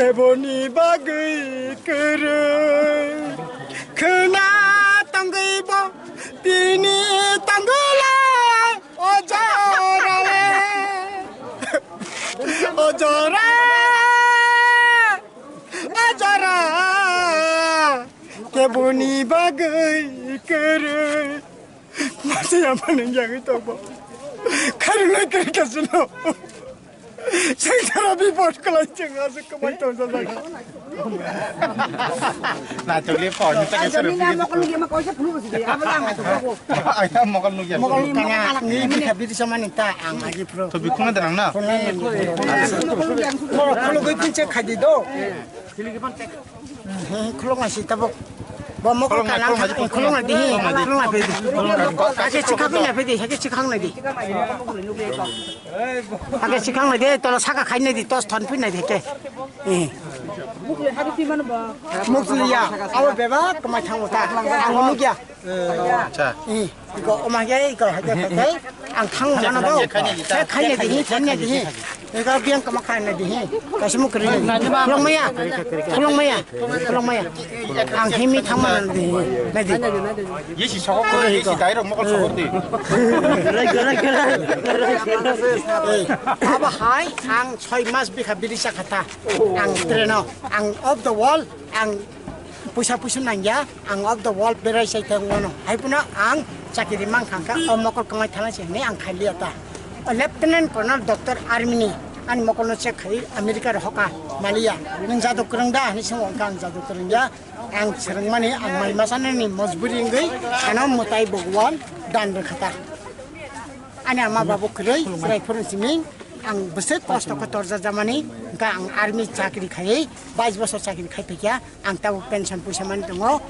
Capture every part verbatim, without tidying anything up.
Boni bagwi kwrwi khwna tongwi bo tini tongwla o jorale, o jora, o jora, keboni bagwi kwrwi. Masa ya manung yagwi tongbo. Kharunai kari kasino. Sengtara bipot kwlai chwng aswk kwbai tongsa jaga. Na chole phone ta ke sero. Mokol nugya ma koisa phunu bisi de. Abla ang to ko. Ai ta mokol nugya. Mokol kana ni bikha bidi samani ta ang agi pro. To bikhuna derang na. Mokol nugya. Mokol nugya. Khulugwi pinche khadi do. Khuluk nasi tabuk. Bo mokol khuluk nai, kana khuluk nai, khuluk nai di, khuluk nai di. Ake chikhang nai di, ake chikhang nai di. Ake chikhang nai di, tola saka khai nai di, tos thon phi nai di ke. Eh. Mukliya, awo bebak kemai thango ta. Ang nugya. Acha. Eh. Iko oma ge iko hake hake ang thang mana bo. Khaina dihi, khaina dihi. Iko biang kama khaina dihi. Kasmu kri. Khulung maya. Khulung maya. Khulung maya. Ang himi thang mana dihi. Nadi. Yesi sokok ko yesi dairok mokol sokok di. Aba hai ang soi mas bikha bidi sakha ta. Ang treno, ang of the wall, ang puisa puisa nangya, ang of the wall berai sai tong mano. Hai puno ang chakiri mang khangkha, o mokol kwmai thala se hinwi ang khailiya ta. O Lieutenant Colonel Doctor Army ni, ani mokol no check khai America ro hoka maliya. Nung jadu kwrwng da? Hinwi swngo, ang jadu kwrwng ya. Ang swrwngmani, ang mai masanani mojburi wngwi, ano mwtai Bhagwan dan rwkha ta. Ani ama babu kwrwi, chwrai phuru siming, ang bwswk kosto khe torjak jamani, hwnkhe ang army chakri khaiwi, bais bosor chakri khai phaikha, ang tabuk pension puisa mani tongo,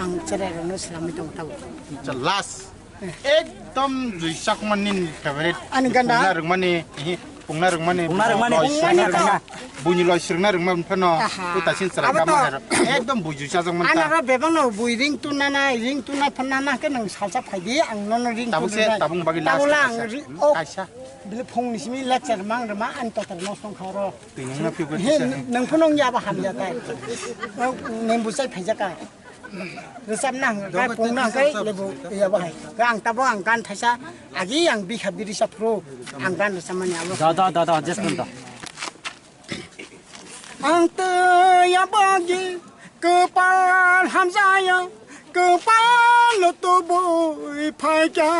ang chwrai rokno swlamwi tongo tabuk. Acha, last. Eh. Ekdom juisak mani favorite. Ani ganda? Pungna rwngmani, hi, pungna rwngmani. Pungna rwngmani. Loi sirna rwngma. Buini loi sirna rwngma phano. Aha. Uta sin chwrai kama hero. Ekdom buju chajak man ta. Ani ro bebang no bui ring tunna na, ring tunna phanna na ke nang salsa phaidi, ang nono ring tunna. Tabuk se, tabuk bagi last. Tabuk lang kaisa. Ri-, oh. Kaisa. Bile phung ni simi lecture mang rwma, ani total no song kha ro. Twi nung na phi bo. He, kisa. Nang phano ya ba ham ya tai. Nang bu sai phai jaka. Rwchapna hwnkhe pungna hwnkhe lebu ya bahai. Ang tabo ang gan thaisa agi ang bikha birisa phuru ang gan rwchapmani abo. Da, da, da, da, just da. Ang tei ya bagi kwpal hamjaya, kwpal no tubui phaikha.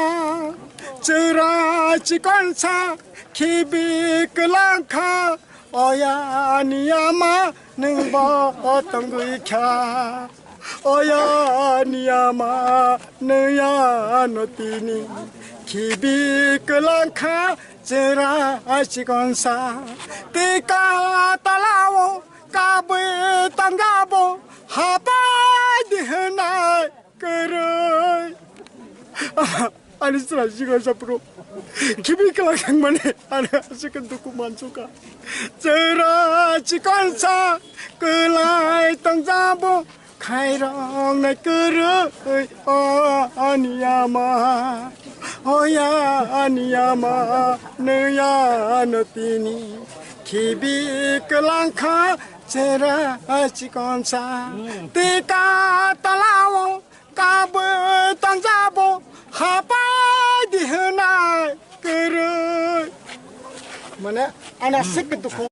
Chwrai chikonsa khibi kwlangkha, oya niyama nwng bo tongwi kha. Oya niyama nuyano tini khibi kwlangkha chwrai chikonsa. Tika talao kabwi tangabo hapai di hwnai kwrwi. Ani chwrai chikonsa phuru khibi kwlangkha mani ani aswk duku mansuka. Chwrai chikonsa kwlai tongjabo khairok nai kwrwi o ani ama. Oya ani ama nuyano tini khibi kwlangkha chwrai chikonsa. Tika talao kabwi tongjabo hapai di hwnai kwrwi. Mane ana sik duku.